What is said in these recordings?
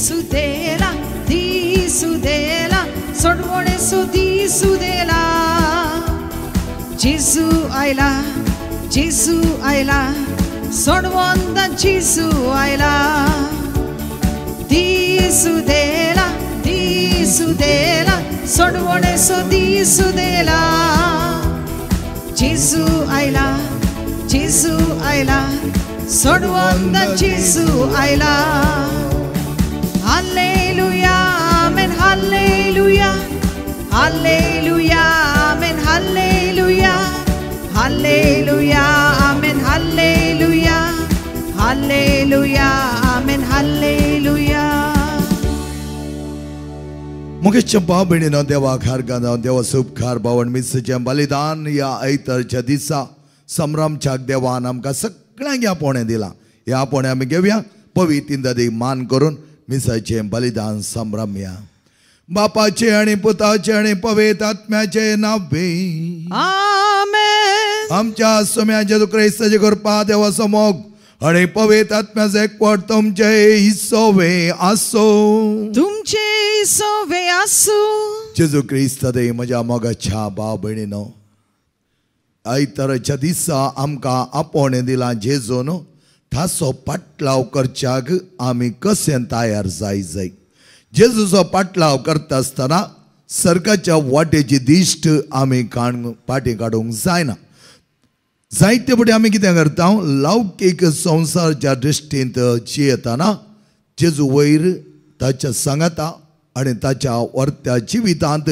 दिसुदेला दिसुदेला सोडवणे सो दिसुदेला। जेजू आयला जेजू आयला सोडवंत जेजू आयला। दिसुदेला दिसुदेला सोडवणे सो दिसुदेला। जेजू आयला जेजू आयला सोडवंत जेजू आयला। Hallelujah amen hallelujah hallelujah amen hallelujah hallelujah amen hallelujah hallelujah amen hallelujah. मुकेशच्या भाव भयणीनो देवा खारगांव देवा सुपखार भावण मिसाचें बलिदान ह्या आयतारच्या दिसा संभ्रमच्याक देवान आमकां सगळ्यांक ह्या पोणें दिलां। ह्या पोणें आमी घेवया पवित्र इंदादी मान करून मिसाचें बलिदान संभ्रमया। बापाचे आनी पुताचे आनी पवित्र आत्म्याचे नांवे आमेन। आमच्या सोम्या जेजू क्रिस्ताचे कृपा देवाचो मोग आनी पवित्र आत्म्याचो एकवट तुमचे हिसोवे आसो तुमचे हिसोवे आसू। जेजू क्रिस्त दे म्हज्या मोगाच्या भाव भयणीनो आयताराच्या दिसा आमकां आपोवणें दिलां जेजून ताचो पाटलाव करच्याक आमी कशें तयार जाय जाय। जेजूचो पाटलाव करता आसतना सर्गाच्या वाटेची दिश्ट आमी पाटी काडूंक जायना। जायते फावटी आमी कितें करता लौकीक संवसाराच्या दृश्टींत जियेतना जेजू वयर ताच्या सांगाता आनी ताच्या वर्त्या जिवितांत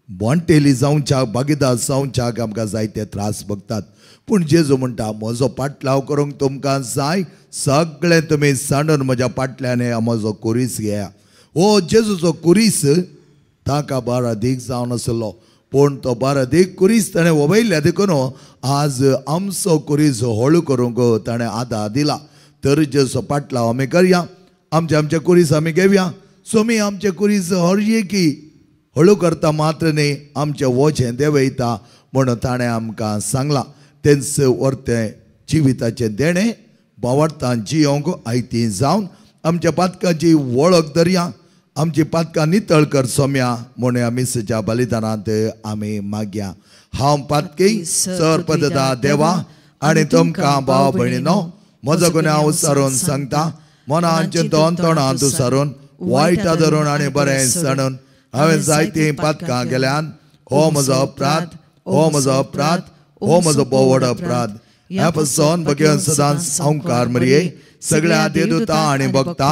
बोंटेली जावच्याक भागीदार जावच्याक आमकां जायते त्रास भोगतात। पूण जेजू म्हणटा म्हजो पाटलाव करूंक तुमकां जाय सगळें तुमी सांडून म्हज्या पाटल्यान म्हजो कुरीस घेया। हो जेजूचो कुरीस ताका बारादीक जावन आसलो पूण तो बारादीक कुरीस ताणें वबयल्या देखून आज आमचो कुरीस हळू करूंक ताणें आदार दिला। तर जेजूचो पाटलाव आमी करया आमचे आमचे कुरीस आमी घेवया। सोमी आमचे कुरीस हरये की हळू करता मात्र न्ही आमचें वोचें देंवयता म्हणून ताणें आमकां सांगलां। तेंच वर्तें जिविताचें देणें बावडतान जियोंक आयती जावन आमच्या पातकाची वळख धरया आमची पातकां नितळ कर सोम्या म्हणून आमी मिसाच्या बलिदानांत आमी मागया। हांव पातकी सर पदता देवा आनी तुमकां भाव भयणीनो म्हजो गुन्यांव सारून सांगता मनान चिंतून तोंडांत सारून वायट धरून आनी बरें सांडून हांवें जायतीं पातकां केल्यान। हो म्हजो अपराध हो म्हजो अपराध हो म्हजो भोव अपराध। ह्या पसून भगेवन सदांच ओंकार मरये सगळ्या देवदूता आनी भक्ता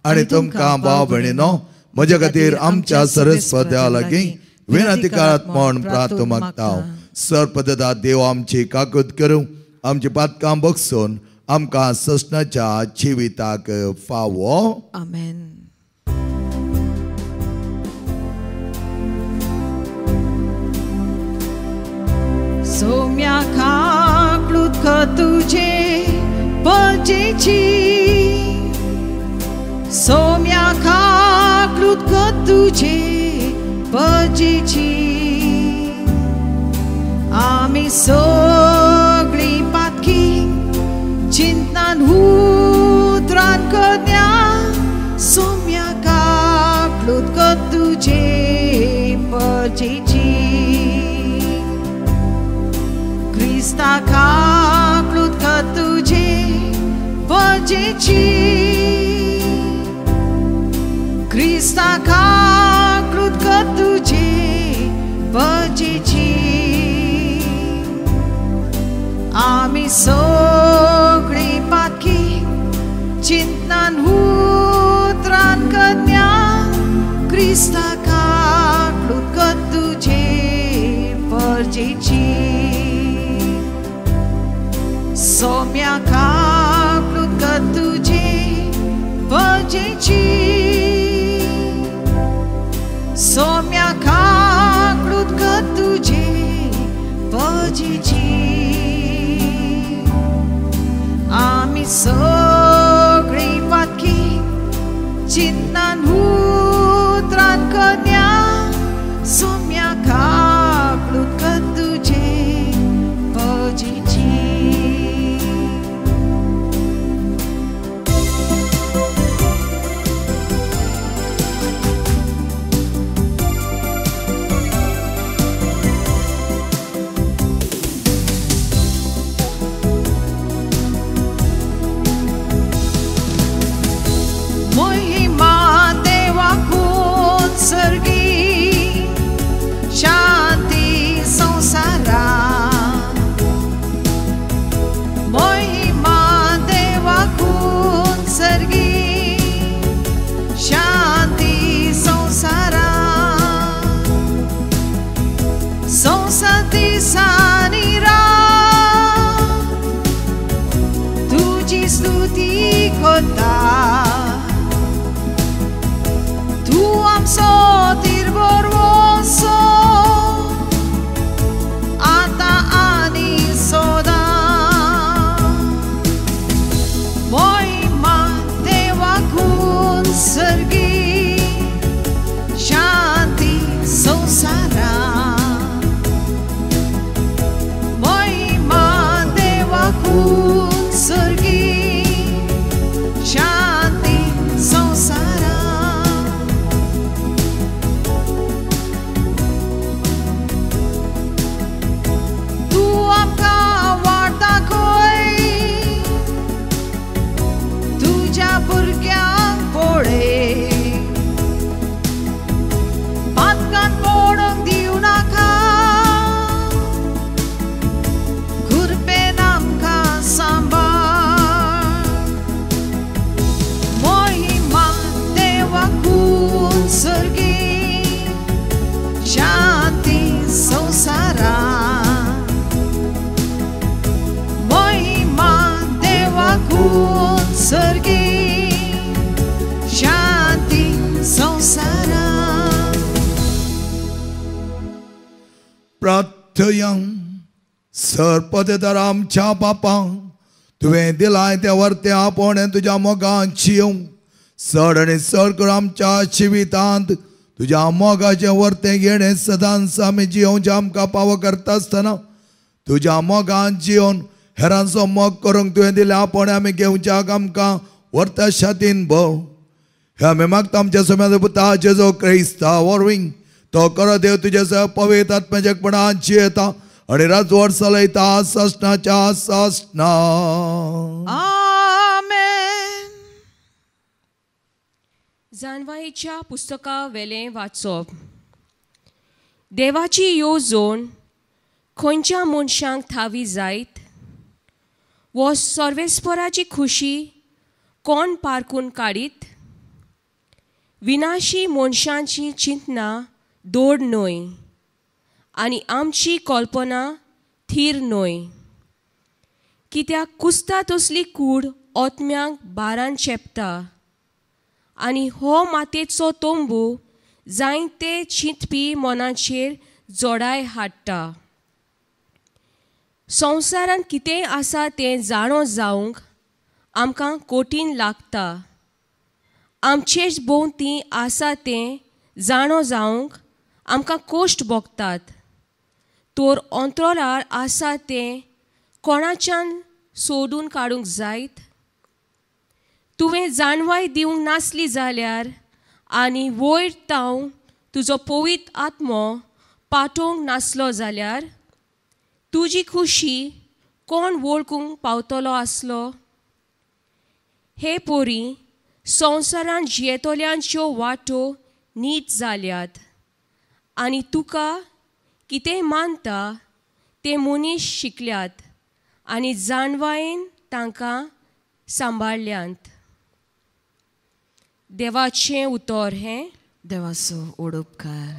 आनी तुमकां भाव भयणीनो म्हज्या खातीर आमच्या सरस्वत देवा लागीं विनंती करात म्हूण प्रार्थना मागता। सरपदता देव आमची काकूत करूं आमची पातकां बगसून आमकां ससनाच्या जिविताक फावो। आमेन। सोम्या काकलूत तुझे पजेची सोम्या काकलूत तुझे पजेची आमी सगळी पातकी चिंतनान उतरान करया सोम्या काकलूत तुझे पजेची क्रिस्ता काकलूत तुझे पजेची क्रिस्ता काकलूत तुझे पजेची आमी सगळी पातकी चिंतनान उतरान करया क्रिस्ता काकलूत तुझे पजेची सोम्या काकलूत तुझे पजेची सोम्या काकलूत तुझे पजेची आमी सगळी पातकी चिंतनान उतरान करया सोम्या काकलूत तुझे पजेची। वता तूं आमचो तिरबोरवोसो आतां आनी सदां मोहिमा देवाकून सर्गी शांती संवसारा मोहिमा देवाकून सर्गी शांती संवसारा तूं आमकां वाट दाखय तुज्या भुरग्यांक पळय पातकान पडूंक दिवं नाका कृपेन आमकां सांबाळ मोहिमा देवाकून सर्गी शांती संवसारा मोहिमा देवाकून सर्गी शांती संवसारा. प्रार्थयं सरपदेदार आमच्या बापा तुवें दिलाय तें वर्तें आपोवणें तुज्या मोगान जियोवंक चड आनी चड करून आमच्या जिवितांत तुज्या मोगाचें वर्तें घेणें सदांच आमी जियोवचें आमकां पावो करता आसतना तुज्या मोगान जियोवन हेरांचो मोग करूंक तुवें दिलें आपोवणें आमी घेवच्याक आमकां वर्ता शातीन भोव हे आमी मागता आमच्या सोम्याचो पुता जेजो क्रिस्ता वरवीं तो करो देव तुजे सह पवित्र आत्म्याच्या जियेता आनी राजवट चलयता सासणाच्या सासणा. आमेन. जानवाईच्या पुस्तका वेलें वाचप. देवाची येवजण खंयच्या मनशांक थावी जायत वो सर्वेस्पराची खुशी कोण पारकून काडीत? विनाशी मनशांची चिंतना दोड न्हय आनी आमची कल्पना थीर न्हय. कित्याक कुसता तसली कूड ओतम्यांक बारान चेपता आनी हो मातयेचो तंबू जायते चिंतपी मनाचेर जोडाय हाडटा. संवसारांत कितें आसा तें जाणो जावंक आमकां कठीण लागता. आमचेच भोंवती आसा तें जाणो जावंक आमकां कश्ट भोगतात. तर अंतराळ आसा तें कोणाच्यान सोडून काडूंक जायत? तुवें जाणवाय दिवंक नासली जाल्यार आनी वयर ताव तुजो पवित्र आत्मो पाठोवंक नासलो जाल्यार तुजी खुशी कोण वळखूंक पावतलो आसलो? हे पोरी संवसारांत जियेतल्यांच्यो वाटो नीट जाल्यात आनी तुका कितें मानता ते मनीस शिकल्यात आनी जाणवायेन तांकां सांबाळ्ळ्यांत. देवाचें उतर हें. देवाचो उपकार.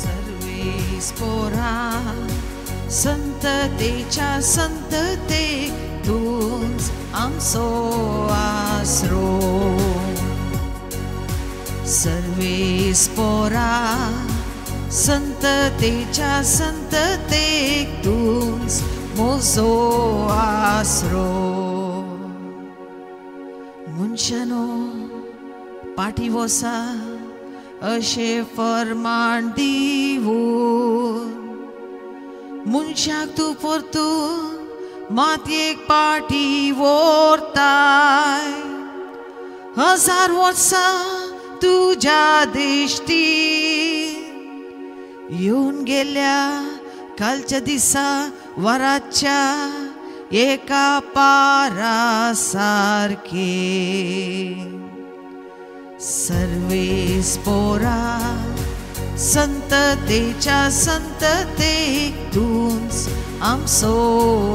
सर्वेस पोरा संततेच्या संतते तूंच आमचो आसरो. सर्वेस पोरा संततेच्या संततेक तूंच म्हजो आसरो. मनशानो पाटी वसा अशें फर्मान दिवन मनशाक तूं परतून मातयेक पाटी व्हरताय. 1000 वर्सां तुज्या दिश्टी येवन गेल्या कालच्या दिसा वराच्या एका पारा सारखे. सर्वेस पोरा संततेच्या संततेक तूंच आमचो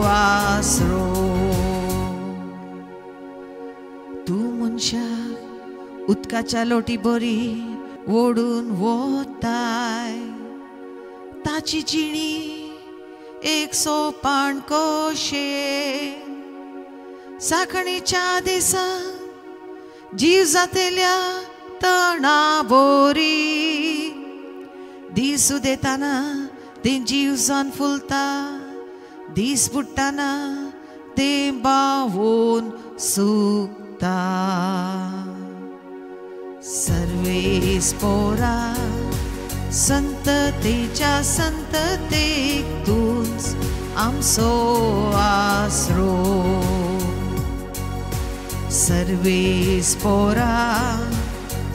आसरो. तूं मनशाक उदकाच्या लोटी बरी ओडून वताय. ताची जिणी एक सोपाण कशें साखणीच्या दिसा जीव जातेल्या तणाबोरी दीस उदेताना तें जीव जावन फुलता दीस बुडटाना तें बावून सुकता. सर्वेस पोरा संततेच्या संततेक तूंच आमचो आसरो. सर्वेस पोरा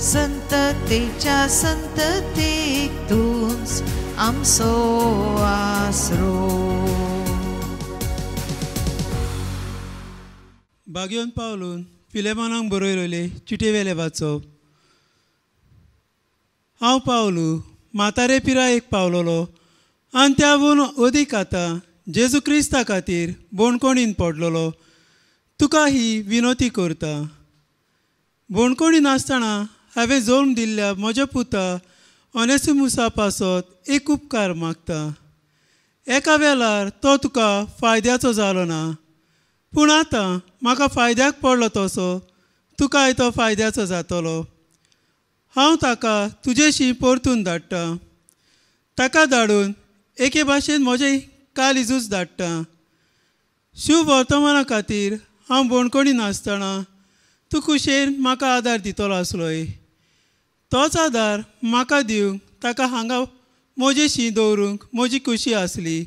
संततेच्या संततेक तूंच आमचो आसरो. बागेवन पावलून फिलेमोनाक बरयलेले चिटयेवेले वाचप. हांव पावलू म्हातारे पिरायेक पावलोलो आनी त्यावून अदीक आतां जेजू क्रिस्ता खातीर बोणकोणीन पडलेलो तुका ही विनोती करता. बोणकोणीन आसतना हांवें जल्म दिल्ल्या म्हज्या पुता ओनेसिमुसा पासत एक उपकार मागता. एका वेळार तो तुका फायद्याचो जालो ना, पूण आतां म्हाका फायद्याक पडलो तसो तुकाय तो फायद्याचो जातलो. हांव ताका तुजेशी परतून धाडटा. ताका धाडून एके भाशेन म्हजें कालिजूच धाडटा. शुभ वर्तमाना खातीर हांव बोणकोणी नासतना तूं खुशयेन म्हाका आदार दितलो आसलोय. तोच आदार म्हाका दिवंक ताका हांगा म्हजेशी दवरूंक म्हजी खुशी आसली.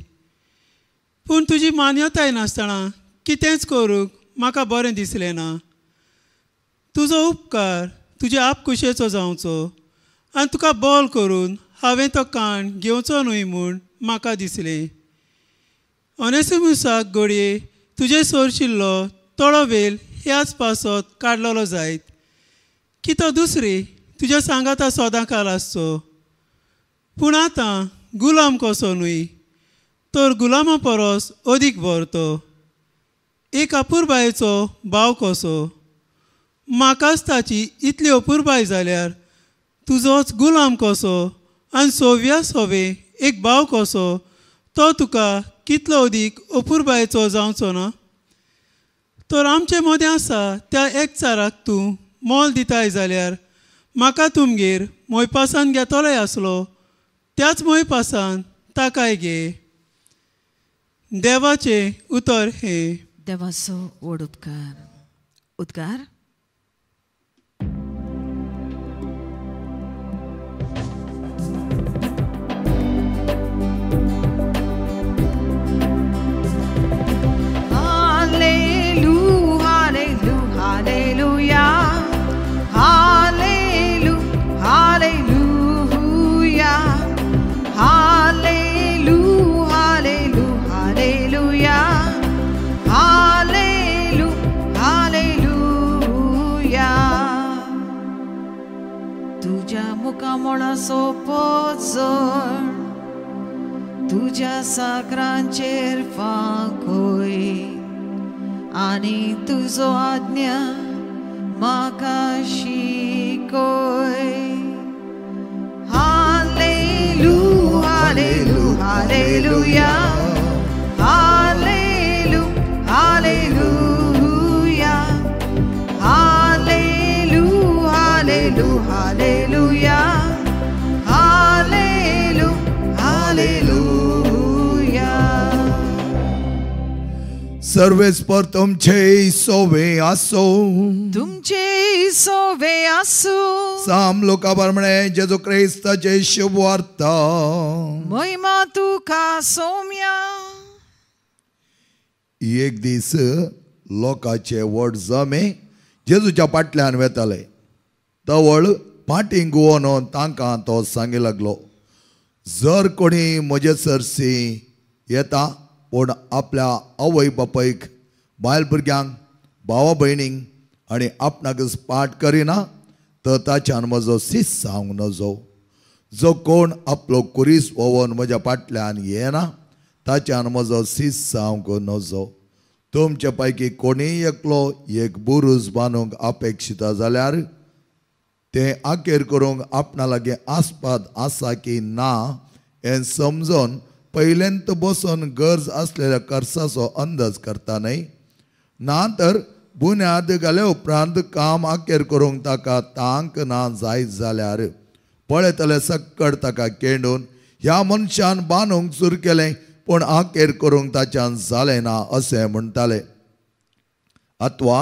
पूण तुजी मान्यताय नासतना कितेंच करूंक म्हाका बरें दिसलें ना. तुजो उपकार तुजे आपखुशेचो जावचो आनी तुका बोल करून हांवें तो काण घेवचो न्हय म्हूण म्हाका दिसलें. ओनेसिमुसाक घडये तुजे सोरशिल्लो थोडो वेळ ह्याच पासत काडलेलो जायत की तो दुसरी तुज्या सांगाता सदां काल आसचो. पूण आतां गुलाम कसो न्हय तर गुलामा परस अदीक व्हरतो, एक अपुरबायेचो भाव कसो. म्हाकाच ताची इतली अपुरबाय जाल्यार तुजोच गुलाम कसो आनी सोव्या सोवे एक भाव कसो तो तुका कितलो अदीक अपुरबायेचो जावचो ना. तर आमचे मदें आसा त्या एकचाराक तूं मोल दिताय जाल्यार म्हाका तुमगेर मोयपासान घेतलोय आसलो त्याच मोयपासान ताकाय घे. देवाचें उतर हें. देवाचो व्हड उपकार. उद्गार. Hallelujah, hallelujah, hallelujah, hallelujah, hallelujah, hallelujah, hallelujah. तुझ्या मुखामळाचो पोजोड तुझ्या साकरांचेर फांकोय आनी तुजो आज्ञा म्हाका शिकोय. हालेलुया, हालेलुया, हालेलुया, हालेलुया, हालेलुया, हालेलुया, हालेलुया, हालेलुया, हालेलुया, हालेलुया. सर्वेस्पर तुमचे सोवे आसो. तुमचे सोवे आसो. साम लोका प्रमाणे जेजू क्रिस्ताचे शुभ वार्ता. महिमा तुका सोम्या. एक दीस लोकाचे व्हड जमे जेजूच्या फाटल्यान वेताले. तवळ फाटीं गुवोन तांकां तो सांगी लागलो, जर कोणी म्हजे सरशी येता पूण आपल्या आवय बापायक, बायल भुरग्यांक, भावा भयणींक आनी आपणाकच पाठ करिना तर ताच्यान म्हजो सीस जावंक नजो. जो कोण आपलो कुरीस वोवन म्हज्या फाटल्यान येना ताच्यान म्हजो सीस जावंक नजो. तुमचे पैकी कोणीय एकलो एक बुरूज बांदूंक अपेक्षिता जाल्यार तें आखेर करूंक आपणा लागीं आस्पाद आसा की ना हें समजून पयल्यांत बसून गरज आसलेल्या खर्चाचो अंदाज करता न्हय. ना तर बुन्याद घाले उपरांत काम आखेर करूंक ताका तांक ना जायत जाल्यार पळयतले सक्कड ताका केंडून ह्या मनशान बांदूंक सुरू केलें पूण आखेर करूंक ताच्यान जालें ना अशें म्हणटाले. अथवा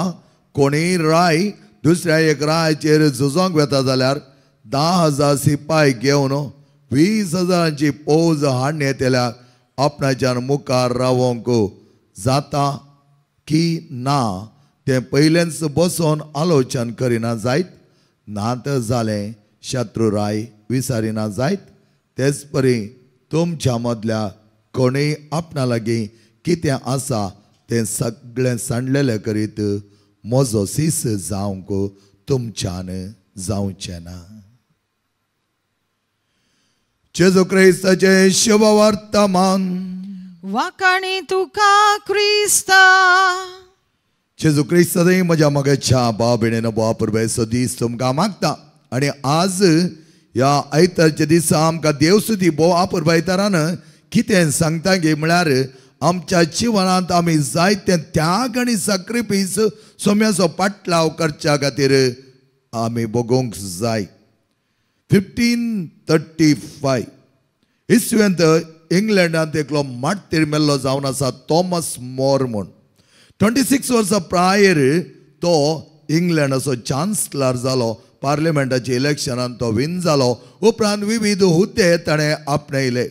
कोणीय राय दुसऱ्या एक रायाचेर झुजोंक वता जाल्यार 10,000 सिपाय घेवन 20,000 फौज हाडून येतल्या आपणाच्यान मुखार रावोंक जाता की ना तें पयलेंच बसून आलोचन करिना जायत. ना तर जालें शत्रुराय विसारिना जायत. तेच परी तुमच्या मदल्या कोणीय आपणा लागीं कितें आसा तें सगळें सांडलेलें करीत म्हजो सीस जावंक तुमच्यान जावचें ना. जेजू क्रिस्ताचें शुभ वर्तमान. वाखाणी तुका क्रिस्ता. जेजू क्रिस्ताचें म्हज्या मगेच्या भाव भयणीनो बापुरबेचो दीस तुमकां मागता. आनी आज ह्या आयतारच्या दिसा आमकां देवसुती भोव आपुरबायतारान कितें सांगता गे म्हळ्यार आमच्या जिवनांत आमी जायते त्याग आनी साक्रिफीस सोम्याचो पाटलाव करच्या खातीर आमी भोगोवंक जाय. 1535 इसवेंत इंग्लंडांत एकलो माटतीर मेल्लो जावन आसा थॉमस मोर म्हूण. 26 वर्सां प्रायर तो इंग्लंडाचो चान्सलर जालो. पार्लिमेंटाच्या इलेक्शनान तो विन जालो. उपरांत विविध हुद्दे ताणें आपणायले.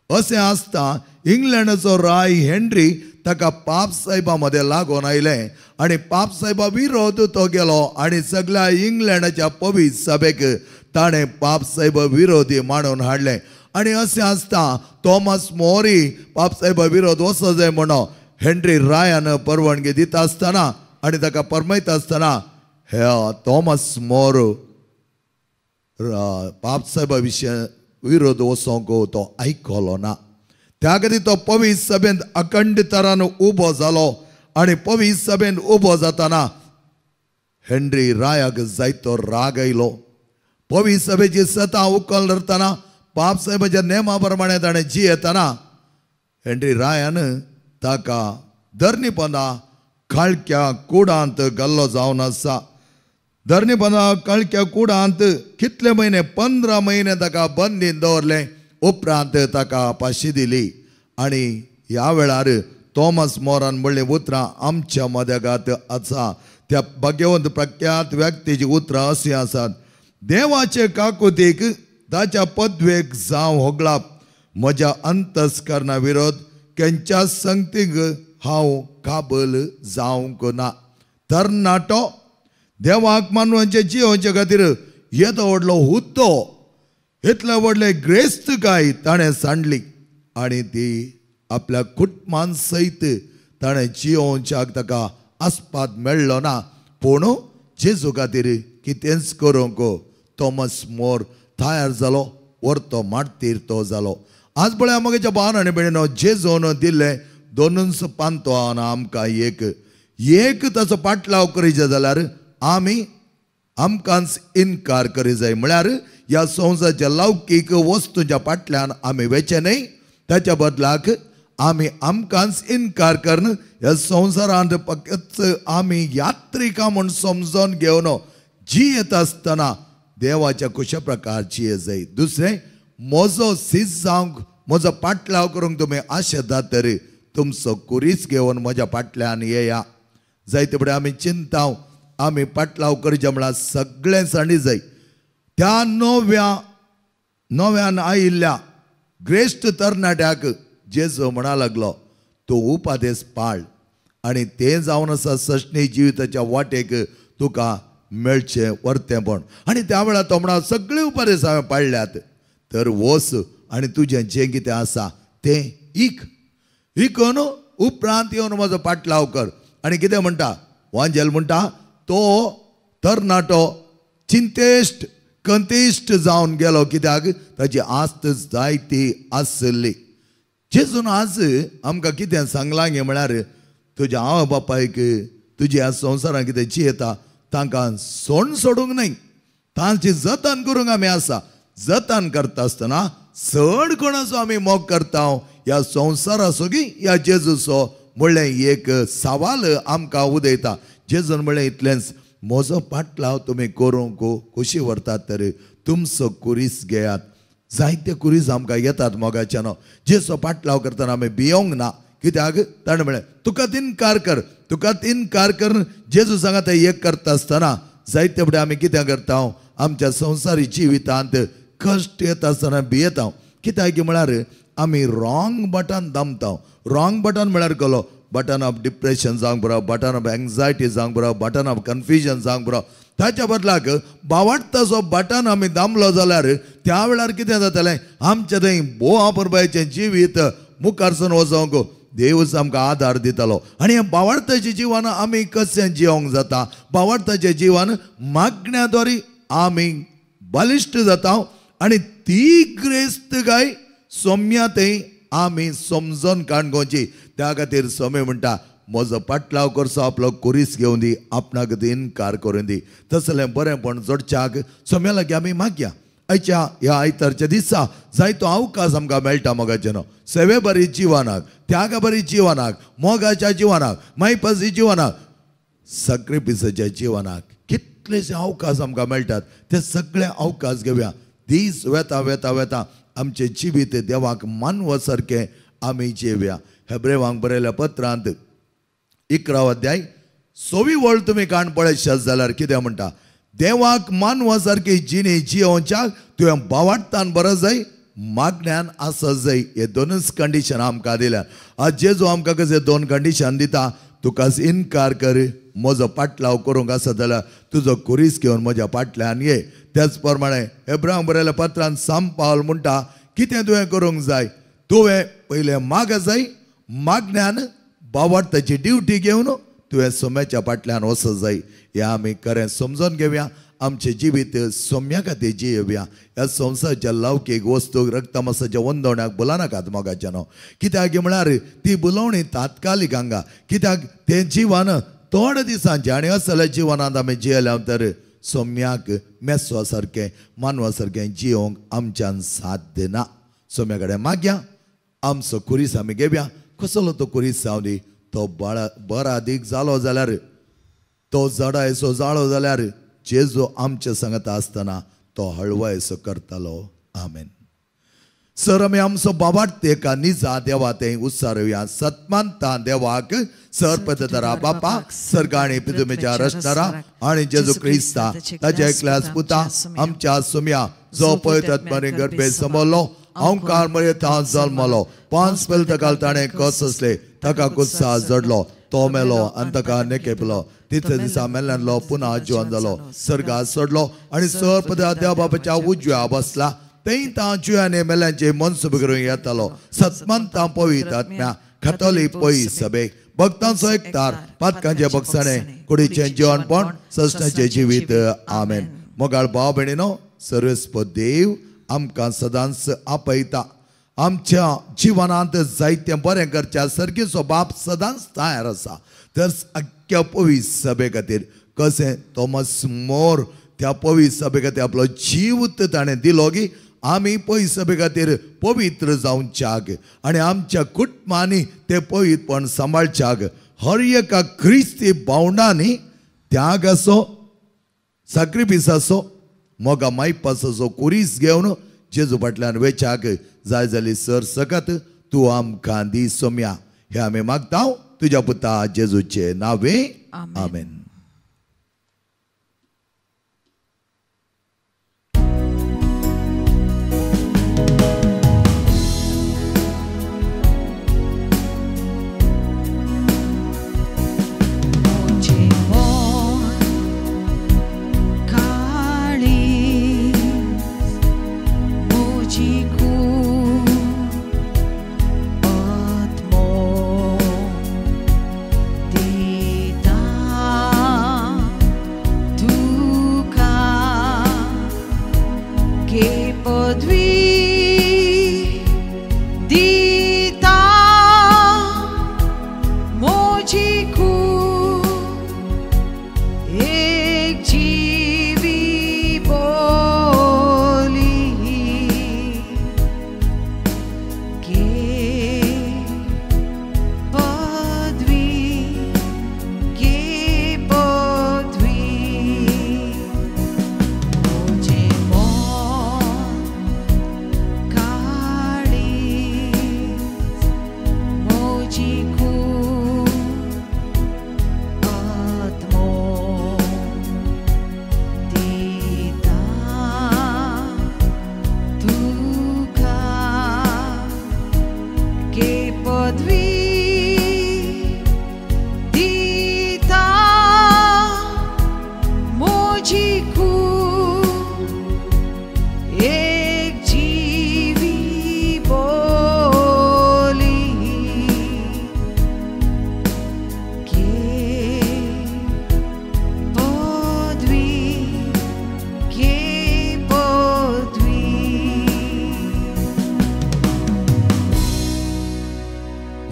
अशें आसता इंग्लंडाचो राय हेनरी ताका पापसाहेबा मदें लागून आयलें आनी पापसाहेबा विरोध तो गेलो आनी सगळ्या इंग्लंडाच्या पवित्र सभेक ताणें पापसाहेबा विरोधी मांडून हाडलें. आनी अशें आसता थॉमस मोरी पापसाहेबा विरोध वचो जाय म्हणून हेनरी रायान परवानगी दिता आसतना आनी ताका परमयता आसतना हे थॉमस मोर पापसाहेबा विशय विरोध वचोंक तो आयकलो ना. त्या खातीर तो पवित्र सभेंत अखंड तरान उबो जालो आनी पवित्र सभेंत उबो जातना हेनरी रायाक जायतो राग आयलो. पवित्र सभेची सता उखल धरतना पापसाहेबाच्या नेमा प्रमाणे ताणें जियेतना हेनरी रायान ताका धरणीपना काळक्या कुडांत घाल्लो जावन आसा. धरणीपना काळक्या कुडांत कितले म्हयने 15 म्हयने ताका बंदीन दवरलें. उपरांत ताका फांशी दिली. आनी ह्या वेळार थॉमस मोरान म्हणलीं उतरां आमच्या मदेगात आसा. त्या भाग्यवंत प्रख्यात व्यक्तीचीं उतरां अशीं आसात. देवाचे काकुतीक ताच्या पदवेक जावं होगळाप म्हज्या अंतस्करणा विरोध केंच्या संगतीक हांव काबल जावंक ना. तरणाटो देवाक मानवांचे जियोवचे खातीर येदो व्हडलो हुद्दो इतले व्हडले ग्रेस्तकाय ताणें सांडली आनी ती आपल्या कुटुंबान सयत ताणें जियोवच्याक ताका आस्पाद मेळ्ळो ना. पूण जेजू खातीर कितेंच करूंक थॉमस मोर तयार जालो. व्हरतो माटतीर तो जालो. आज पळया मगेच्या भावान आनी भयणीनो जेजून दिल्लें दोनूच पांतो आमकां एक एक ताचो पाटलाव करीत जाल्यार आमी आमकांच इनकार करी जाय. म्हळ्यार ह्या संवसाराच्या लौकीक वस्तूंच्या फाटल्यान आमी वेचें न्हय, ताच्या बदलाक आमी आमकांच इनकार करून ह्या संवसारांत फकत आमी यात्रिका म्हूण समजून घेवन जियेत आसतना देवाच्या कुशा प्रकारची जाय. दुसरें म्हजो सीस जावंक म्हजो पाटलाव करूंक तुमी आशेतात तरी तुमचो कुरीस घेवन म्हज्या फाटल्यान येया. जायते फुडें आमी चिंता आमी पाटलाव करचे म्हळ्यार सगळें सांडी जाय. त्या नव्यान आयिल्ल्या ग्रेश्ट तरणाट्याक जेजू म्हणा लागलो तूं उपादेस पाळ आनी तें जावन आसा सशणी जिविताच्या वाटेक तुका मेळचें वर्तेंपण. आनी त्या वेळार तो म्हणा सगळे उपादेस हांवें पाळल्यात तर वस आनी तुजें जें कितें आसा तें इक इकून उपरांत येवन म्हजो पाटलाव कर. आनी कितें म्हणटा वांजेल म्हणटा तो तरणाटो चिंतेश्ट कंतेश्ट जावन गेलो कित्याक ताची आस्त जायती आसली. जेजून आज आमकां कितें सांगलां गे म्हळ्यार तुज्या आवय बापायक तुज्या ह्या संवसारांत कितें जियेता तांकां सोण सोडूंक न्हय, तांची जतन करूंक आमी आसा. जतन करता आसतना चड कोणाचो आमी मोग करता, ह्या संवसाराचो की ह्या जेजूचो म्हणलें एक सवाल आमकां उदयता. जेजून म्हणलें इतलेंच, म्हजो पाटलाव तुमी करूंक खोशी व्हरतात तर तुमचो कुरीस घेयात. जायते कुरीस आमकां येतात मोगाच्यान. जेजूचो पाटलाव करतना आमी भियोंक ना. कित्याक ताणें म्हणलें तुका इनकार कर, तुका इनकार कर. जेजू सांगा तें एक करता आसतना जायते फुडें आमी कितें करता, आमच्या संवसारी जिवितांत कश्ट येता आसतना भियेता. कित्याक म्हळ्यार आमी रॉंग बटन दामता. रॉंग बटन म्हळ्यार कसलो? बटन ऑफ डिप्रेशन जावंक पुरो, बटन ऑफ एंग्जायटी जावंक पुरो, बटन ऑफ कन्फ्युजन जावंक पुरो. ताच्या बदलाक बावाडटाचो बटन आमी दामलो जाल्यार त्या वेळार कितें जातलें, आमचें थंय भोव अपुरबायेचें जिवीत मुखारसून वचोंक देवच आमकां आदार दितालो. आनी ह्या बावाडटाचें जिवन आमी कशें जिवंक जाता, बावाडटाचें जिवन मागण्या द्वारे आमी बलिश्ट जाता आनी ती ग्रेस्त काय सोम्या थंय आमी समजून काणकोणची. त्या खातीर सोमे म्हणटा म्हजो पाटलाव करचो आपलो कुरीस घेवन दी, आपणाक इनकार करून दी. तसलें बरेंपण जोडच्याक सोम्या लागीं आमी मागया. आयच्या ह्या आयतारच्या दिसा जायतो अवकाश आमकां मेळटा मोगाच्यानो, सेवे बरी जिवनाक, त्यागा बरी जिवनाक, मोगाच्या जिवनाक, मायपासी जिवनाक, सॅक्रिफिसाच्या जिवनाक कितलेशे अवकाश आमकां मेळटात. ते सगळे अवकाश घेवया. दीस वेता वेता वेता आमचें जिवीत देवाक मानवा सारकें आमी जिवया. हेब्रेवांक बरयल्या पत्रांत 11 अध्याय 6वी वळ तुमी काण पळयशात जाल्यार कितें म्हणटा, देवाक मानवा सारकी जिणी जियोवच्याक तुवें बावाडटान बरो जाय, मागण्यान आसत जाय. हे दोनूच कंडिशन आमकां दिल्या. आज जेजू आमकां कशें दोन कंडिशन दिता, तुका इनकार कर, म्हजो पाटलाव करूंक आसत जाल्यार तुजो कुरीस घेवन म्हज्या पाटल्यान ये. त्याच प्रमाणे हेब्रांक बरयल्या पत्रान सांत पावल म्हणटा कितें तुवें करूंक जाय, तुवें पयलें माग जाय, मागण्यान बावाडटाची ड्युटी घेवन तुवें सोम्याच्या पाटल्यान वचत जाय. हें आमी खरें समजून घेवया. आमचें जिवीत सोम्या खातीर जियोवया. ह्या संवसाराच्या लौकीक वस्तूक रक्तमासाच्या वंदवण्याक बोलानाकात मोगाच्यानो. कित्याक म्हळ्यार ती बुलोवणी तात्कालीक हांगा, कित्याक तें जिवन थोड्या दिसांचें आनी असल्या जिवनांत आमी जियेल्या तर सोम्याक मेसवा सारकें मानवा सारकें जियोवंक आमच्यान साध्य ना. सोम्या कडेन मागया, आमचो कुरीस आमी घेवया. कसलो तो कुरीस जावं दी, तो बरादीक जालो जाल्यार, तो जडायसो जाळो जाल्यार जेजू आमच्या सांगता आसतना तो हळवायसो करतालो. आमेन. सर आमी आमचो बाबाट एका निजा देवा तें उत्सारुया. सतमानता देवाक सर पदतरा बापा सर्गाणी पितुमेच्या रचणारा आनी जेजू क्रिस्ता ताच्या एकल्याच पुता आमच्या सुम्या जो पवित्र गर्भे समजलो अंकार मरेता जल्मलो 5 पेल ताणें कस असले ताका कुत्सा जडलो तो मेलो आनी ताका नेकेपलो तिसऱ्या दिसा मेल्ल्यानलो पुन्हा जिवन जालो सर्गात सोडलो आनी सर पदा देव बापाच्या उजव्या बसला थंय तां जिव्याने मेल्यांचे मनसुबे करून येतालो. सतमंतां पवित्र आत्म्या खातोली पयी सभेक भक्तांचो एकतार पातकांचे बक्षाणे कुडीचें जिवनपण सस्नाचें जिवीत. आमेन. मोगाळ भाव भयणीनो, सर्वेस्प देव आमकां सदांच आपयता. आमच्या जिवनांत जायतें बरें करच्या सर्गीचो बाप सदांच तयार आसा. तर आख्ख्या पवित्र सभे खातीर कशें थॉमस मोर त्या पवित्र सभे खातीर आपलो जीव ताणें दिलो की आमी पवित्र सभे खातीर पवित्र जावच्याक आनी आमच्या कुटुंबांनी तें पवित्रपण सांबाळच्याक हर एका क्रिस्ती भावंडांनी त्याग आसो, साक्रिफीस आसो, मोगा मायपासाचो कुरीस घेवन जेजू फाटल्यान वेच्याक जाय जाली सर सकत तूं आमकां दी सोम्या. हें आमी मागता तुज्या पुता जेजूचे नावे. आमेन. दिता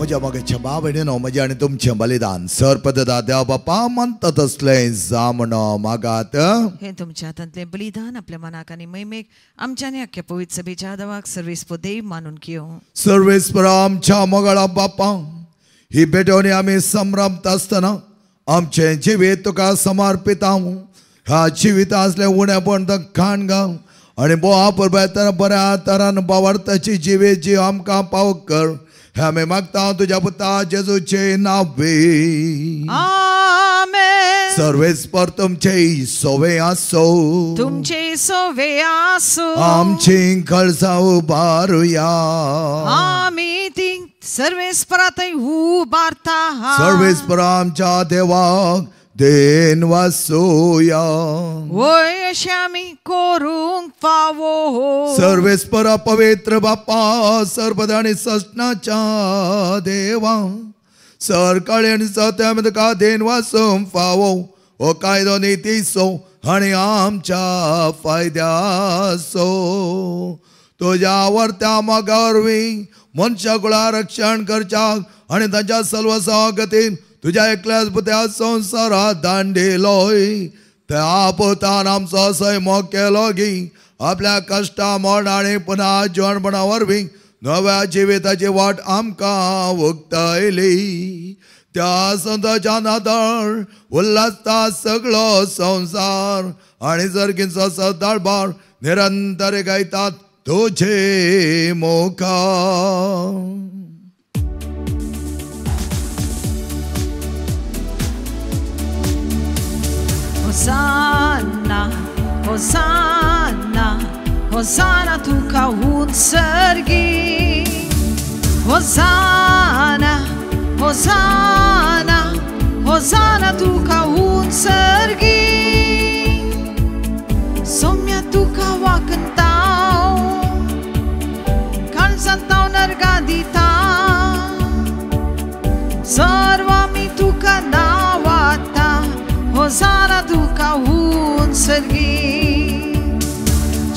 म्हज्या मोगाच्या भाव भयणीनो, म्हजें आनी तुमचें बलिदान सर्पददा देव बापा मानता तसलें जावं मागात. हें तुमच्या हातांतलें बलिदान आपल्या मनाक आनी महिमेक आमच्या आनी अख्ख्या पवित्र सभेच्या आदावाक सर्वेस्पर देव मानून घेवं. सर्वेस्पर आमच्या मोगाळा बापा, ही भेटवणी आमी संभ्रमता आसतना आमचें जिवीत तुका समर्पिता. ह्या जिविता आसलें उणेपण खाण घाल आनी बोवा परबेतना बऱ्या तरान बावार्थाची जिवीत जीव आमकां पाव कर. हें आमी मागता तुज्या पुता जेजूचे नांवे. आमेन. सर्वेस्पर तुमचे सोवे आसो, तुमचे सोवे आसो. आमची कळसां उबारुया, आमी ती सर्वेस्परातय उबारता. सर्वेस्पर आमच्या देवाक then वासोया. वय अशें आमी करूंक फावो. सर्वेस्पर पवित्र बापा, सर्वदा आनी ससनाच्या देवा, सरकाळी आनी सत्या आमी तुका then वासूंक फावो. हो कायदो नितीचो आनी आमच्या फायद्याचो. तुज्या वर्त्या मोगा वरवीं मनशा कुळा रक्षण करच्याक आनी तांच्या सलवसागतीन तुज्या एकल्याच पुत्या संवसारात दांडिलोय. त्या पुतान आमचो सैमो केलो गी आपल्या कश्टा मरण आनी पुना जिवणपणा वरवीं नव्या जिविताची वाट आमकां उक्तायली. त्या संताच्या नादार उल्हासता सगळो संवसार आनी सर्गींचो सदाळबार निरंतर गायतात तुझे मुखार. Hosanna, Hosanna, Hosanna तुका उत्सर्गी. Hosanna, Hosanna, Hosanna तुका उत्सर्गी. सौम्य तुका वाकंताव, काळजांताव नरगा दिता. सर्व आमी तुका नावाता. Hosanna तुका उत्सर्गी.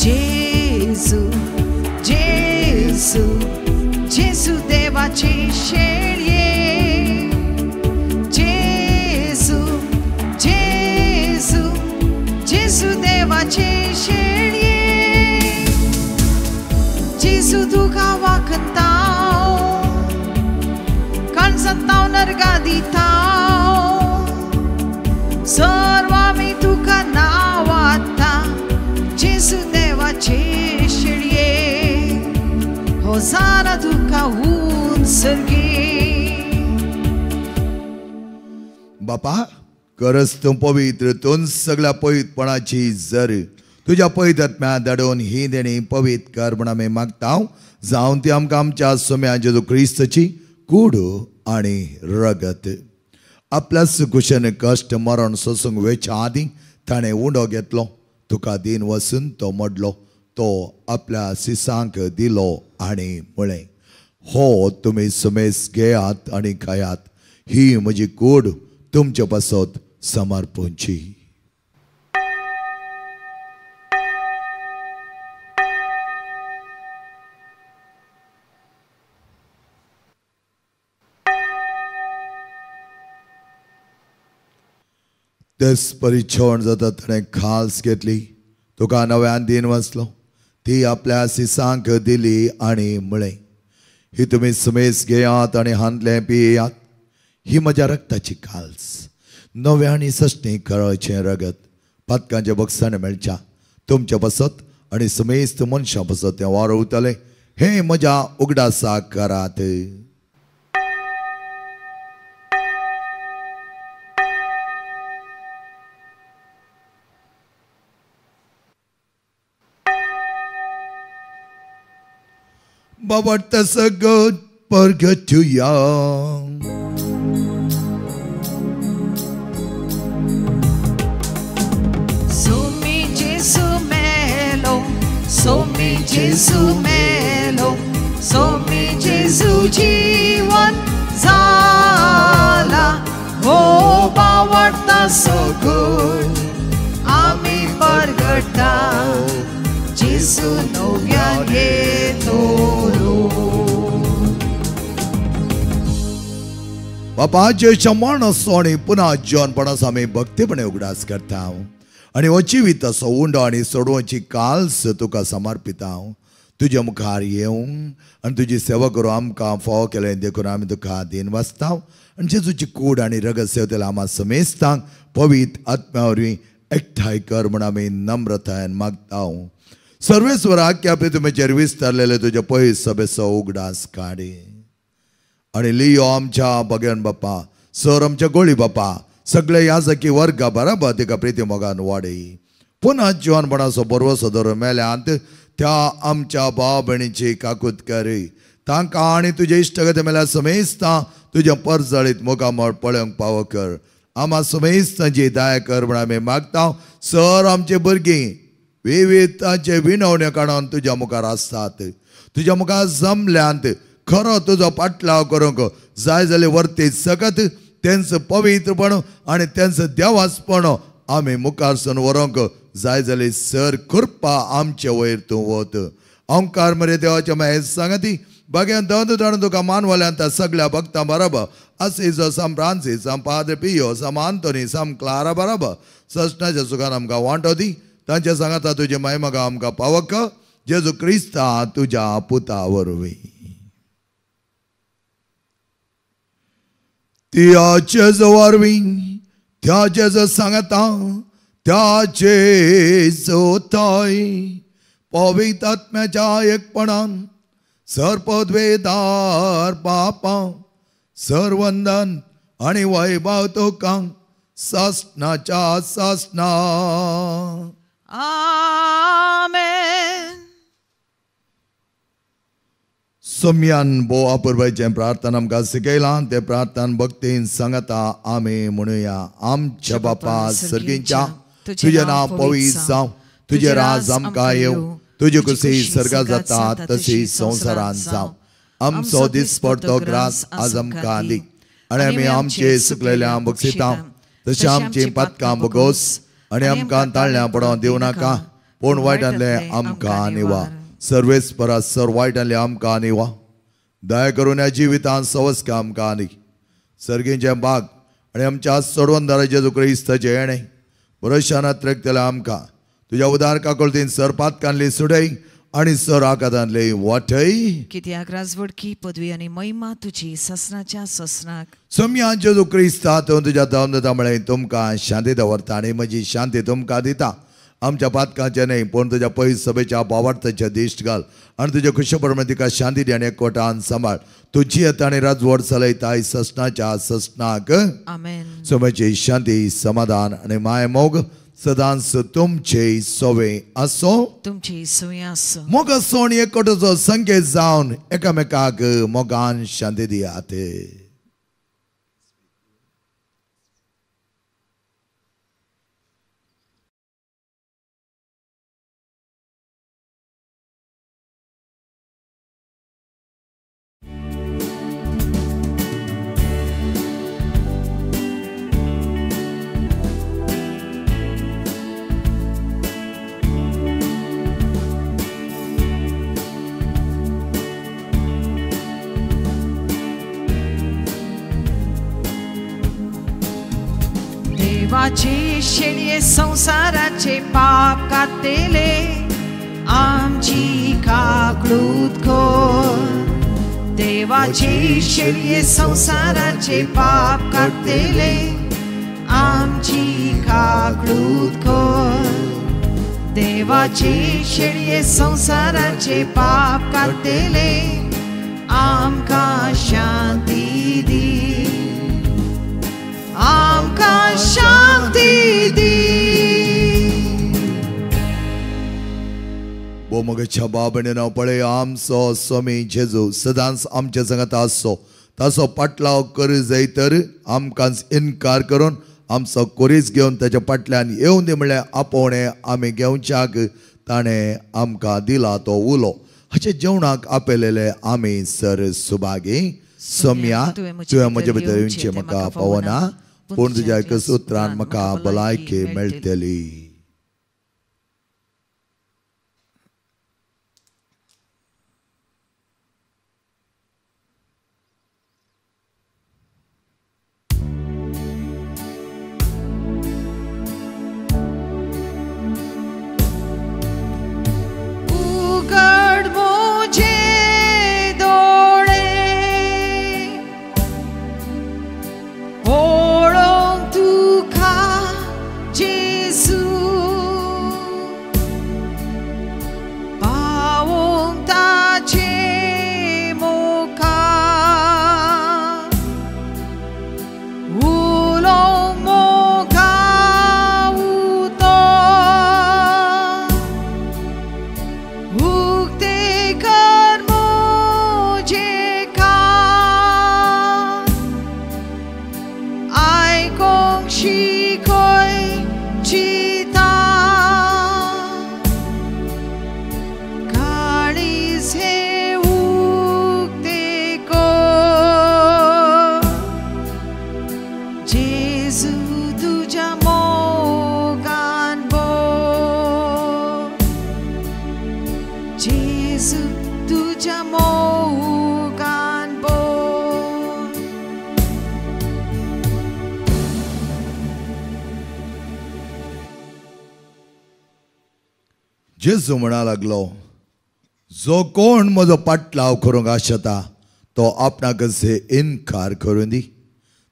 जेजू, जेजू, जेजू देवाचे शेळये. जेजू, जेजू, जेजू देवाचे शेळये. जेजू तुका वाकंताव, काळजांताव नरगा दिताव. सर्व आमी तुका नावाता. जेजू देवाचे शेळये. होसाना तुका उत्सर्गी. बापा, गरज तूं पवित्र, तूं सगळ्या पवित्रपणाची जर तुज्या पवित्र आत्म्या धाडून ही देणी पवित्र कर म्हूण आमी मागता. जावन ती आमकां आमच्या सोम्या जेजू क्रिस्ताची कूड आनी रगत. आपल्या सुकुशेन कश्ट मरण सोसूंक वेच्या आदीं ताणें उंडो घेतलो, तुका दीन वसून तो मोडलो, तो आपल्या सिसांक दिलो आनी म्हळें, हो तुमी सुमेस घेयात आनी खायात, ही म्हजी कूड तुमचे पासत समर्पणची. तेच परी जेवण जाता ताणें खास घेतली, तुका नव्यान दीन वाचलो, ती आपल्या सिसांक दिली आनी म्हळें, ही तुमी सुमेस घेयात आनी हांतलें पियात, ही म्हज्या रक्ताची काल्स, नव्या आनी सश्णी कळाचें रगत, पातकांच्या बक्षाण मेळच्या तुमच्या पासत आनी समेस्त मनशां पासत तें वारवतलें. हें म्हज्या उगडासाक करात. बाबा सगळं परगटुया. Somi Jesu melo, Somi Jesu melo, Somi Jesu जीवन झाला. हो बावडता सगळ आमी परगटा. जेजू नव्यान येतलो. बापा जेच्या मरणाचो आनी पुन्हा जिवनपणाचो आमी भक्तीपणे उगडास करता आनी हो जिविताचो उंडो आनी सोडोवची काल्स तुका समर्पिता. तुज्या मुखार येवंक आनी तुजी सेवा करूं आमकां फावो केलें देखून आमी तुका दीन वाचता आनी जेजूची कूड आनी रगत सेवतेल्या आमा समेस्तांक पवित्र आत्म्या वरवीं एकठांय कर म्हूण आमी नम्रतायेन मागता. सर्वेस्वर आख्या तुमचेर विस्तारलेले तुज्या पयस सभेचो उगडास काडी आनी लियो आमच्या भगवान बापा सर आमच्या गोळी बापा सगळे याजकी वर्गा बराबर तिका प्रिती मोगान वाडय. पुन्हा जिवनपणाचो बरवसो धरून मेल्यांत त्या आमच्या भाव भयणीची काकूत करी तांकां आनी तुजे इश्टगती मेल्या समेस्तां तुज्या परजळीत मुखामळ पळोवंक पावो कर. आमा समेस्तांची दया कर म्हूण आमी मागता. सर आमचे भुरगीं विविधतांचे विनवण्यो काडून तुज्या मुखार आसतात तुज्या मुखार जमल्यांत खरो तुजो पाटलाव करूंक जाय जाल्यार वर्ती सकत तेंचो पवित्रपण आनी तेंचो देवासपण आमी मुखार सून व्हरूंक जाय जाल्यार सर कृपा आमचे वयर तूं वत. ओंकार मरे देवाच्या मागीर सांगती बघ्यान दंद धाडून तुका मानवल्यांत सगळ्या भक्तां बरोबर असिजो सम फ्रांसीस सम पाद्रे पियो सम आंतोनी सम क्लारा बरोबर ससनाच्या सुखान आमकां वांटो दी. तांच्या सांगाता तुजे मायमगा आमकां पावक जेजू क्रिस्ता तुज्या पुता वरवीं. त्या जेजू वरवीं त्या जेजू सांगाता त्या जेजू पवित्र आत्म्याच्या एकपणान सर्पद्वेदार पापा सरवंदन आनी वैभव तुका सासनाच्या सासना. आमेन. सोम्यान भोव अपुरबायेचें प्रार्थना आमकां शिकयलां तें प्रार्थना भक्तीन सांगता आमी म्हणुया. आमच्या बापा सर्गींच्या तुजें नांव पवित्र जावं, तुजें राज आमकां येवं, तुजी कुशी सर्गात जाता तशी संवसारांत जावं. आमचो दिसपडतो ग्रास आज आमकां दी आनी आमी आमचे सुकलेल्या बक्षिता तशें आमचीं पातकां भोगोस आनी आमकां ताळल्यां पडोवंक दिवं नाका पूण वायटांतलें आमकां निवा. सर्वेस्परा सर वायटांतलें आमकां निवा. दया करून ह्या जिवितांत सवस्क आमकां दी. सर्गींचें बाग आनी आमच्या सोडवणदारा जेजू क्रिस्ताचें येणें भरोशान त्रेकतलें आमकां तुज्या उदार काकुळतीन सर पातकांतली सुडय आनी सर आकातांतली वाटय. कित्याक राजवडकी पदवी आनी महिमा तुजी ससनाच्या ससनाक. सोम्या जेजू क्रिस्ता तूं तुज्या दम म्हळें तुमकां शांती दवरता आनी म्हजी शांती तुमकां दिता. आमच्या पातकांचें न्हय पूण तुज्या पयस सभेच्या बावार्थाचें दिश्ट घाल आनी तुज्या खुशे प्रमाणे तिका शांती दी आनी एकवटान सांबाळ. तुजी येता आनी राजवट चलयताय ससनाच्या ससनाक. आमेन. सोम्याची शांती समाधान आनी माय मोग सदांच तुमचे सोवे आसो. तुमचे सोवे आसो. मोग आसो आनी एकवटाचो संकेत जावन एकामेकाक मोगान शांती दियात. देवाचे शेळये संसाराचे पाप कातले आमची काकळूत कर. देवाचे शेळये संसाराचे पाप कातले आमची काकळूत कर. देवाचे शेळये संसाराचे पाप कातले आमकां शांती दी. आमकां शांती दी. भोमगच्या बाबणेन पळय आमचो स्वामी जेजू सदांच आमच्या संगात आसचो ताचो पाटलाव करी जाय तर आमकां इनकार करून आमचो कोरीस घेवन ताच्या फाटल्यान येवन दी म्हणल्यार आपोवणें आमी घेवच्याक ताणें आमकां दिला तो उलो. हाचे जेवणाक आपयलेले आमी सर सुभागी. सोम्या तुवें म्हजे भितर येवचें म्हाका पावना पूण तुज्या एकच उतरान म्हाका भलायकी मेळटली. शिकोय चिता काळीज हे उक्ते कर जेजू तुज्या मोगान भर जेजू तुज्या मोगान भर. जेजू म्हणा लागलो, जो कोण म्हजो पाटलाव करूंक आशता तो आपणाक इनकार करूं दी,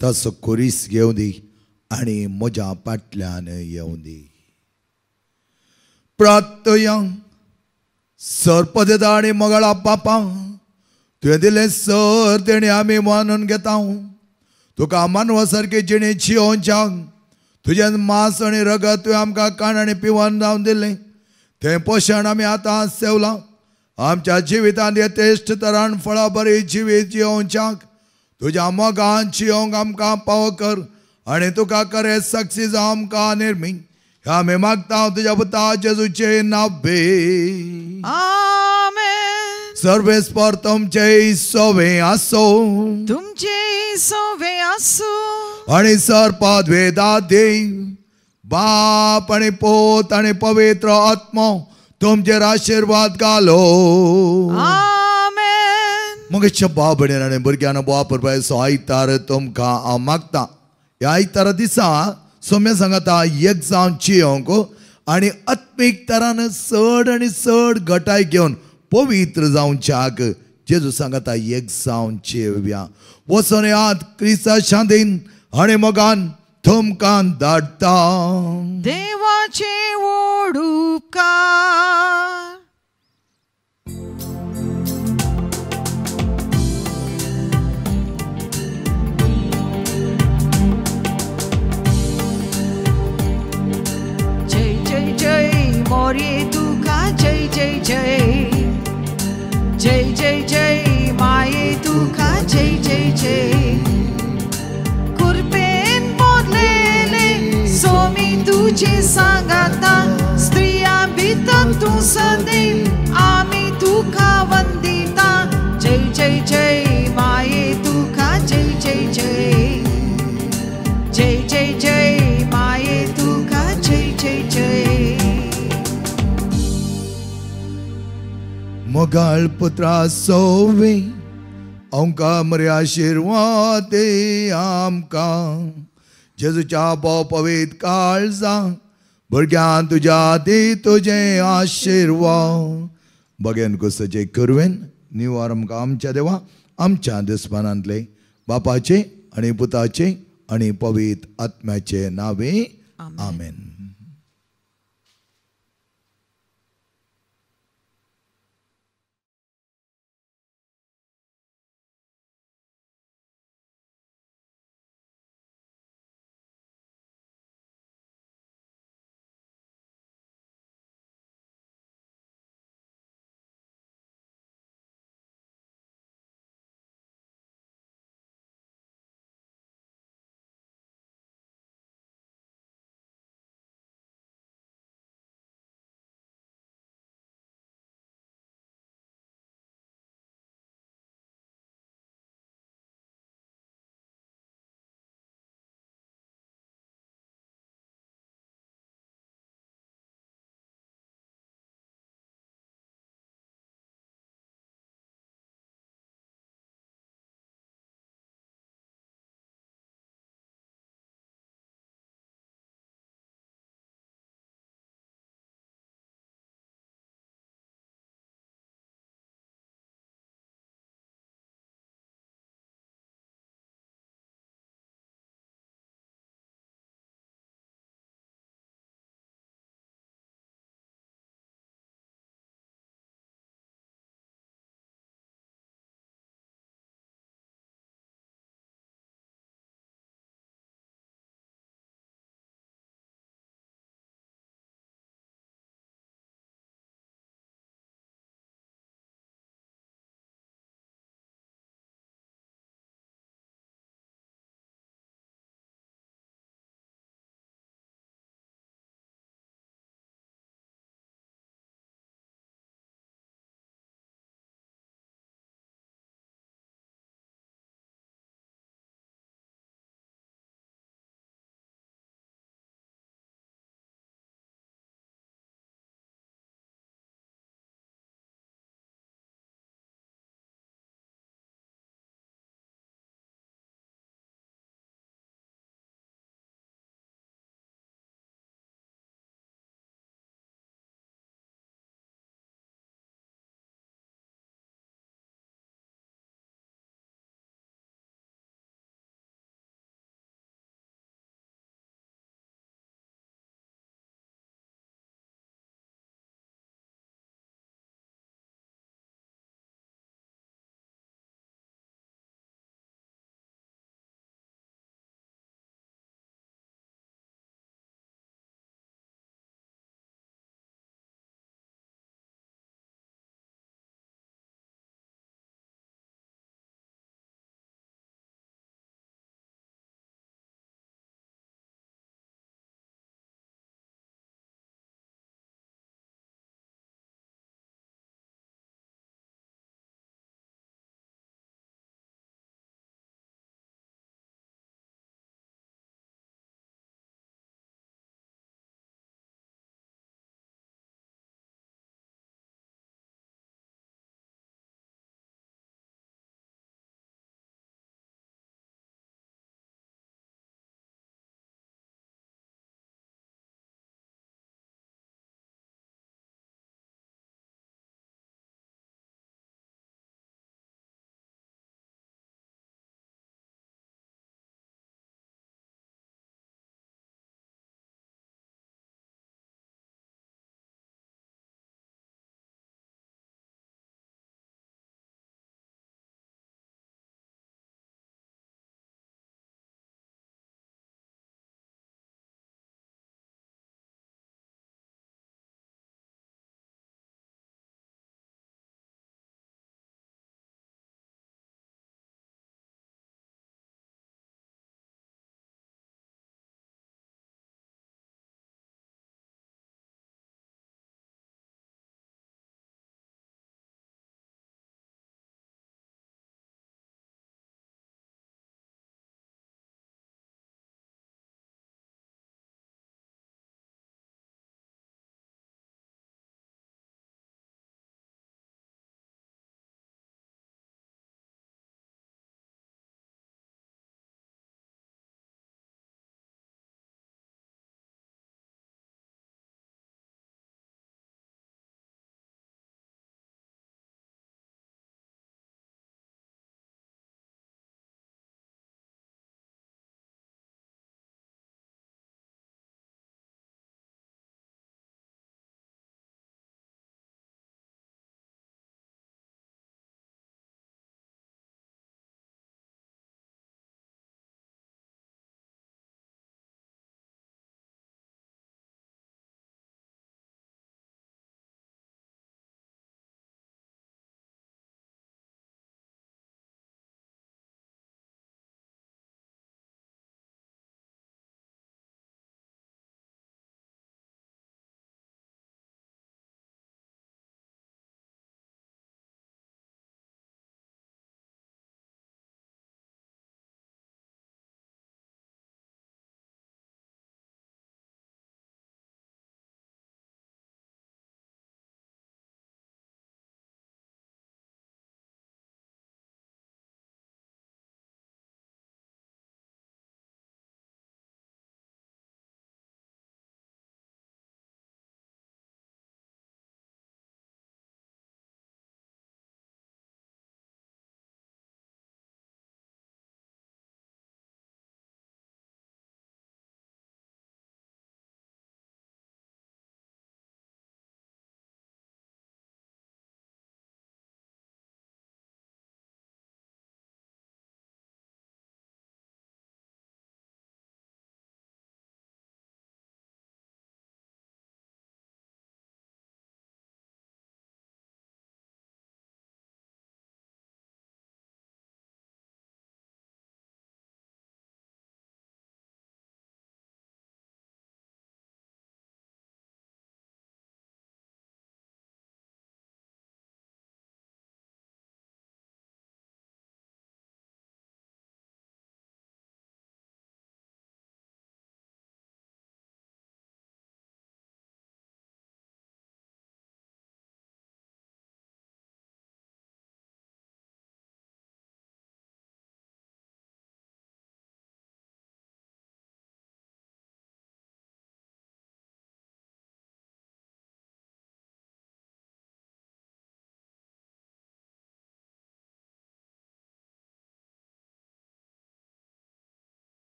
तसो खुरीस घेवं दी आनी म्हज्या पाटल्यान येवं दी. प्रार्थया. सर्पदेता आनी मोगाळा बापा, तुवें दिलें सर तेणी आमी मानून घेता. तुका मानवा सारके जिणें जियोवच्याक तुजें मांस आनी रगत तुवें आमकां काण आनी पिवन जावन दिलें, तें पोशण आमी आतां सेवलां. आमच्या जिवितांत यथेश्ट तरान फळां बरी जिवीत जियोवच्याक तुज्या मोगान जियोवंक आमकां पावो कर आनी तुका खरें साक्षी जावं आमकां निर्मी. ह्या आमी मागता तुज्या पुता जेजूचे नांवे. आमेन. सर्वेस्पर तुमचे सोवे आसो, तुमचे सोवे आसो, आनी सर्पद्वेदा देव बाप आनी पूत आनी पवित्र आत्मो तुमचेर आशिर्वाद घालो. आमेन. मगेच्या बाब भयणीन आनी भुरग्यांनो, बाप परबायचो आयतार तुमकां हांव मागता. ह्या आयतारा दिसा सोम्या सांगता एक जावन जियोवंक आनी आत्मीक तरान चड आनी चड घटाय घेवन पवित्र जावच्याक जेजू सांगता एक जावन जियोवया. वचोन याद क्रिस्ता शांतीन आनी मोगान तुमकां धाडटा. देवाचे व्हड उपकार. जय जय जय मोरये तुका जय जय जय, जय जय जय माये तुका जय जय जय. कुरपेन बोधलेले सोमी तुझे सांगाता, स्त्रिया भितर तूं सदैव आमी तुका वंदिता. जय जय जय माये तुका जय जय जय, जय जय जय माये तुका जय जय जय. मोगाळ पुत्रा सोवे आमकां मरे आशिर्वाद दे आमकां. जेजूच्या भोव पवित्र काळजा भुरग्यान तुज्या दी तुजें आशिर्वाद. बगेन कुसचे करवेन निवार आमकां आमच्या देवा आमच्या दुस्मानांतले बापाचे आनी पुताचे आनी पवित्र आत्म्याचे नावे. आमेन.